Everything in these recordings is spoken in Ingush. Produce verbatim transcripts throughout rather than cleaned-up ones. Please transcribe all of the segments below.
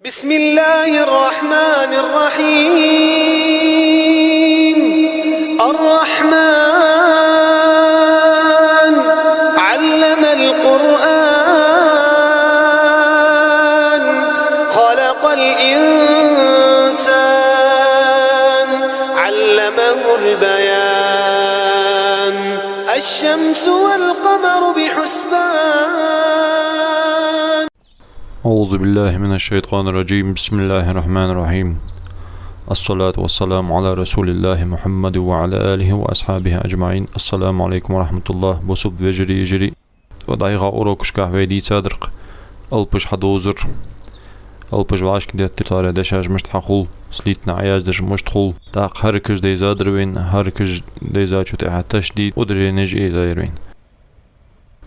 بسم الله الرحمن الرحيم. الرحمن. علم القرآن. خلق الإنسان. علمه البيان. الشمس والقمر بحسبان. أعوذ بالله من الشيطان الرجيم. بسم الله الرحمن الرحيم. الصلاة والسلام على رسول الله محمد وعلى آله وأصحابه أجمعين. السلام عليكم ورحمة الله. Бусалба вежарий, йижарий. Ва дӀаяхача урокашка вай дийцадар-кх алапаш хьадовзар, алапаш вӀашкадеттар, царех дешаш мишта хьахул, слитно Ӏояздеш мишта хул, тӀаккха хьаракаш дайзадар вайна, хьаракаш дайзачул тӀехьагӀа ташдид, ударенеш эзаяр вайна.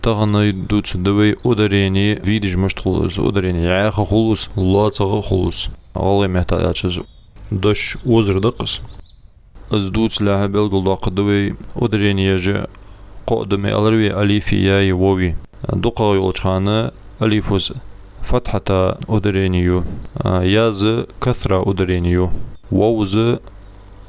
Тахан дувцаргда вай ударени ве деш мишта хул из, ударени яха хул из, лоацагӀа хул из. ГӀалгӀай меттала аьлча из дош озар да-кх из. Из дувцалехьа белгалдоаккхаргда вай ударени еш кхоъ да ма аьлар вай: алифи, яи, вови. ДукхагӀа йолча хана алифас фатхьата ударени ю, яс касра ударени ю, вовс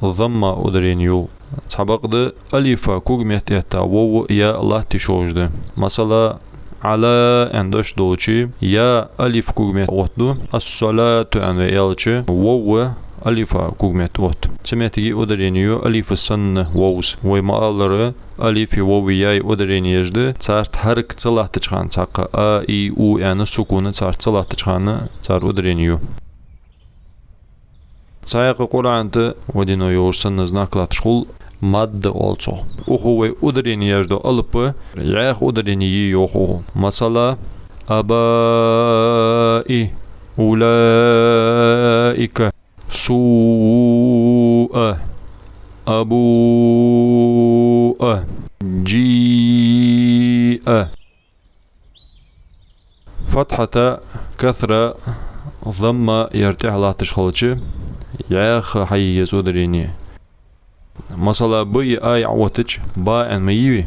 замма ударени ю. Цхьабакъда алифа когаметта этта вов, я латташ йолаш да. Масала, Ӏала аьнна дош долча, я алиф когаметта оттаду, ас-салату аьнна вай аьлча, вов алифа когаметта оттаду. Цу моттиге ударени ю алифа санна вовс. Вай ма аллара, алифи, вови, яи ударени еш да, царца хьарак ца латтача хана, цхьаккха а, и, у аьнна сукун царца ца латтача хана цар ударени ю. Цхьаькха Къуръан тӀа вадино йолаш санна знак латташ хул, мадда оал цох. Укхо вай ударени еш дола алап яха ударени е йоах укхо. Масала, абаи, улаика, суа, абуа, джиа. Фатхьата, касра, замма яр тӀехьа латташ хилча, яха хьае еза ударени. Масала, баи аи Ӏооттача, ба аьнна ма йий вай.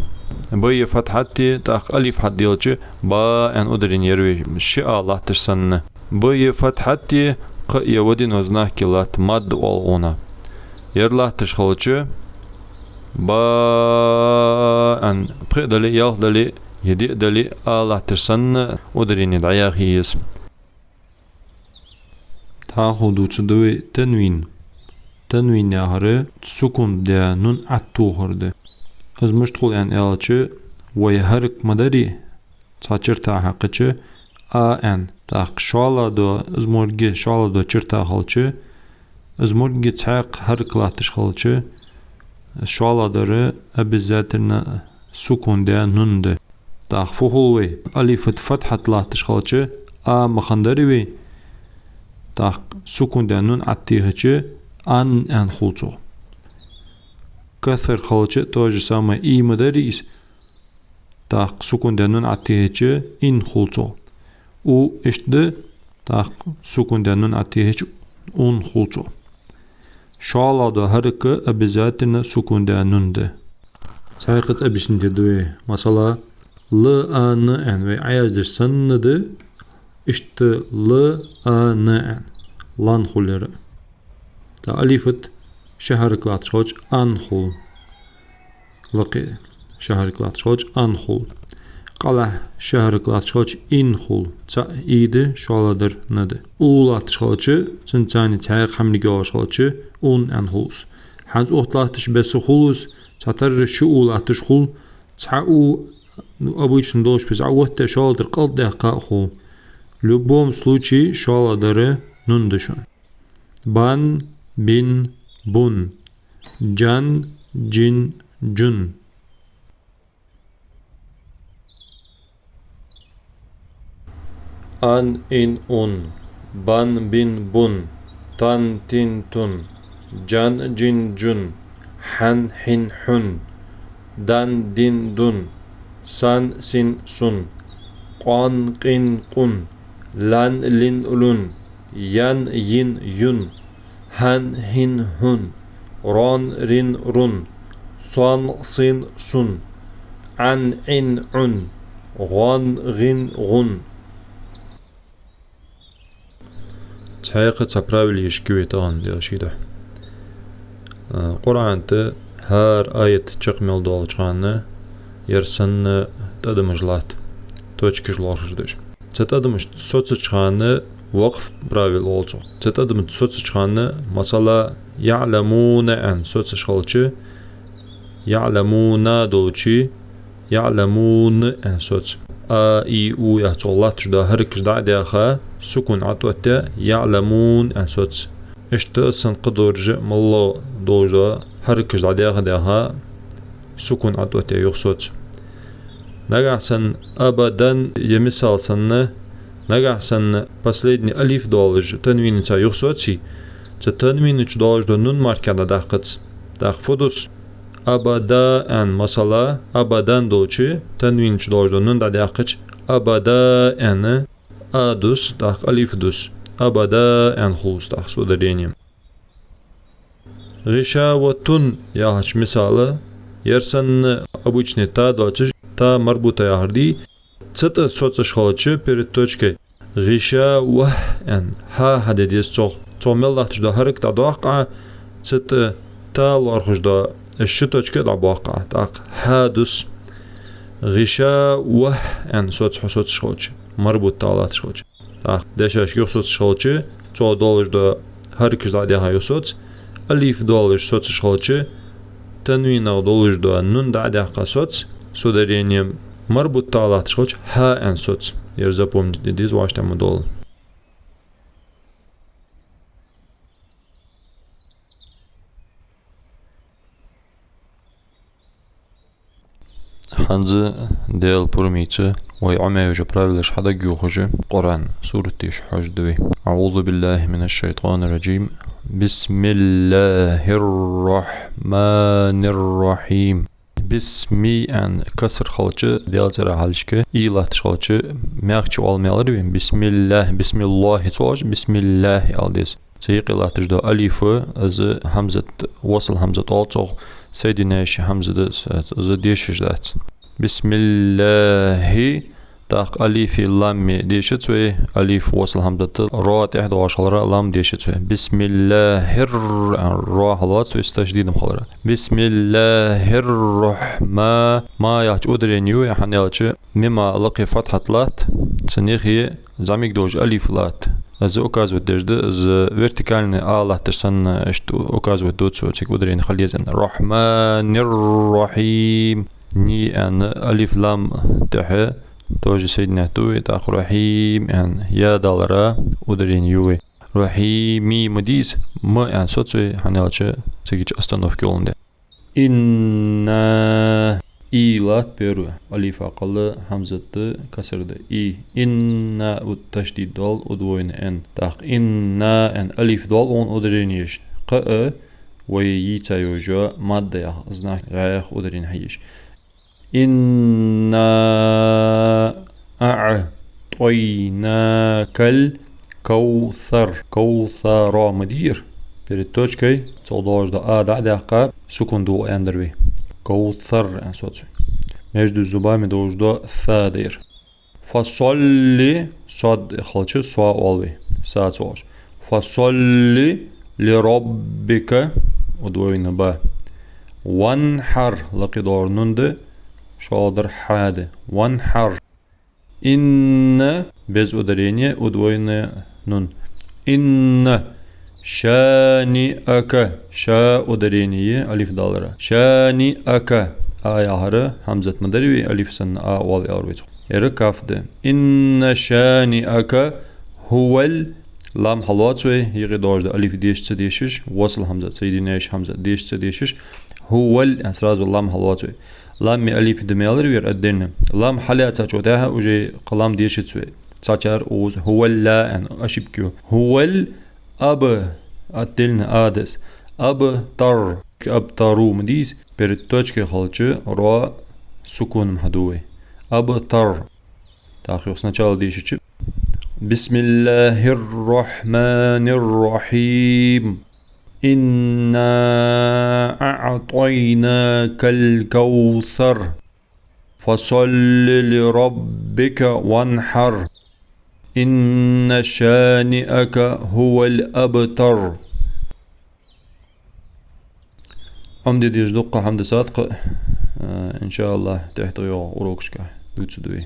Баи фатхьатти, тӀаккха алиф хьаделча, ба аьнна ударени яр вай, ши а латташ санна. Баи фатхьатти, кхы а е вадино знак е латт, мадда оал укхунах. Ер латташ хилча, ба аьнна, пхиъ дале, ялх дале, е диъ дале, а латташ санна ударени дӀаяха еза. ТӀаккха дувцаргда вай танвин. Танвин яхар сукун даь нун Ӏотохар да. Из мишта хул аьнна аьлча, вай хьарак ма дарий, цхьа чарта хьакхача, а аьнна, тӀаккха шоллагӀа дола, из моргге шоллагӀа дола чарта хилча, из моргге цхьаькха хьарак латташ хилча, шоллагӀа дар обязательно сукун даь нун да. ТӀаккха фу хул вай? Алифа тӀа фатхьат латташ хилча, а ма хиннадарий вай, тӀаккха сукун даь нун Ӏотехача, ан аьнна хул цох. Касра хилча то же самое, и ма дарий из, тӀаккха сукун даь нун Ӏотехача, ин хул цох. У иштта да, тӀаккха сукун даь нун Ӏотехача, ун хул цох. ШоллагӀа дола хьарак обязательно сукун даь нун да. Цхьаькха объяснить ду вай. Масала, Л А Н аьнна вай Ӏояздеш санна да, иштта Л А Н аьнна, лан хул ер. ТӀаккха алифа тӀа ши хьарак латташ хилча, ан хул. Лакхе ши хьарак латташ хилча, ан хул. Къалахь ши хьарак латташ хилча, ин хул. Цхьаъ и да, шоллагӀа дар н да. У латташ хилча, цунца цхьана цхьаькха хьамниг йолаш хилча, ун аьнна хул из. ХӀанз укх тӀа латташ беса хул из, цхьатарра ши у латташ хул, цхьа у, ну, обычно долча беса Ӏооттадаь, шоллагӀа дар кӀалддаьккха а хул. В любом случае, шоллагӀа дар нун да шун. Бан, бин, бун. Джан, джин, джун. Ан, ин, ун. Бан, бин, бун. Тан, тин, тун. Джан, джин, джун. Хьан, хьин, хьун. Дан, дин, дун. Сан, син, сун. Къан, къин, къун. Лан, лин, лун. Ян, йин, юн. Хьан, хьин, хьун. Ран, рин, рун. Сан, син, сун. Ӏан, Ӏин, Ӏун. ГӀан, гӀин, гӀун. Цхьаькха цхьа правило ешаргья вай тахан, Даьла ший духьа. А, Къуръан тӀа хӀара аят чакх мел долча хана ер санна тӀадамаш латт, точкаш лоархӀаш долаш. Цу тӀадамашца соцача хана, вакъф правило оал цох, цу тӀадамашца соцача хана, масала, «يعلمون» аьнна соцаш хилча, «يعلمون» долча, «يعلمون» аьнна соц. А, и, у яха цох латташ дола хӀаракаш дӀа а даьха, сукун Ӏооттадаь, «يعلمون» аьнна соц. Иштта санна кхыдолаш а, моллагӀа долаш дола хӀаракаш дӀа а даьха, даьха, сукун Ӏооттадаь юха соц. Нагахьа санна «أبدا» я мисал санна, нагахьа санна последний алиф долаш, танвинаца юха соций, цу танвина чу долаш дола нун маркех дӀадаккхац. ТӀаккха фу дус? «أبدا» аьнна, масала, «أبدا» долча, танвина чу долаш дола нун дӀадаьккхача, «أبدا» аьнна, а дус, тӀаккха алиф дус. «أبدا» аьнна хул из тӀаккха с ударением. «غشاوة» яхача мисала, ер санна обычный та доацаш, та марбута яхар дий, цу тӀа соцаш хилча перед точкой «غشاوة» аьнна, хьа хьаде деза цох. Цох мел латташ дола хӀаракат дӀадоаккх Ӏа, цу тӀа та лоархӀаш дола ши точка дӀабоаккх Ӏа, тӀаккха хьа дус. «غشاوة» аьнна соц хьо соцаш хилча, марбут та латташ хилча. ТӀаккха дешашка юха соцаш хилча, цох долаш дола хӀаракаш дӀа а даьха юха соц, алиф долаш соцаш хилча, танвинах долаш дола нун дӀа а даьккха соц, с ударением, марбут та латташ хилча, хьа аьнна соц. Ер запомнить де деза, вӀаштӀехьа ма доалла. ХӀанз Даьла пурамца вай Ӏомадаь йола правилаш хьадагайохаш, Къуръан сурат деша хьожаргда вай. أعوذ بالله من الشيطان الرجيم. بسم الله الرحمن الرحيم. «Бисми» аьнна касра хилча, Даьла цӀерах хьалхашка и латташ хилча, мягче оал ма аьлар вай. «بسم الله», «بسم الله» ца оалаш, «بسم الله» ала деза. Цу юкъе латташ дола алиф, из хьамзат, васл хьамзат оал цох, соединяющий хьамза да из, из дешаш дац. «بسم الله», тӀаккха алифи ламми дешац вай, алиф васл хьамзат, ро тӀехьа доагӀаш хиларах лам дешац вай. «بسم الله الر», ро хьалоац вай, с ташдидом хиларах. «بسم الله الرحمن», ма яхача ударени ю вай, хӀана аьлча мима лакхе фатхьат латт, цун юхе зӀамига долаш алиф латт. Из указывать деш да, из вертикальный а латташ санна, иштта указывать ду цо, цига ударени хила еза. «الرحمن الرحيم». «Ни» аьнна, алиф лам тӀехьа тоже соединять ду вай, тӀаккха «рахьим» аьнна, я далара ударени ю вай. «Рахьими» ма дий из, «м» аьнна соц вай, хӀана аьлча цига чу остановка йоландаь. «إنا». И латт первый, алифа кхелла хьамзат да, касра да. И. «إنا», у ташдид доал, удвоенный «н». ТӀаккха «إنا» аьнна, алиф доал укхун ударени еш. Кхы а вай йийца йолаш йола мадда яха знак, гӀа яха ударени хьаеш. «إنا أعطيناك الكوثر». «Кавсара» ма дий ер. Перед точкой цох долаш дола а дӀа а даьккха, сукун дулх аьннадар вай. «Кавсар» аьнна соц вай. Между зубами долаш дола са да ер. «فصل», сод хилча со оал вай, са ца оалаш. «فصل لربك», удвоенный ба. «وانحر», лакхе доагӀар нун да, шоллагӀдар хьа да. «وانحر». «إن», без ударения, удвоенный нун. «إن شانئك», ша ударени я, алиф далара. «شانئك», а яхар хьамзат ма дарий вай, алиф санна а оал аьлар вай цох. Ер каф да. «إن شانئك هو ال», лам хьалоац вай, юкъе доагӀаш дола алиф деша ца дешаш, васл хьамзат, соединяющий хьамзат деша ца дешаш, «هو ال» аьнна сразу лам хьалоац вай. Ламми алифи да ма аьлар вай ер отдельно. Лам хьалаьцачул тӀехьагӀа уже кхы лам дешац вай. Цхьачар укхаза «هو ال» аьнна, ошибка ю. «هو ال», аб, отдельно а да из. «أبتر», «أبتر» ма дий из, перед точкой хилча ро сукуном хьаду вай. «أبتر». ТӀаккха юха сначала дешача: «بسم الله الرحمن الرحيم. إنا أعطيناك الكوثر. فصل لربك وانحر. إن شانئك هو الأبتر. Ӏомаде дезаш дукха хӀама да сатха, а, иншааллахӀ, тӀехьа тӀайоагӀача урокашка дувцаргда вай.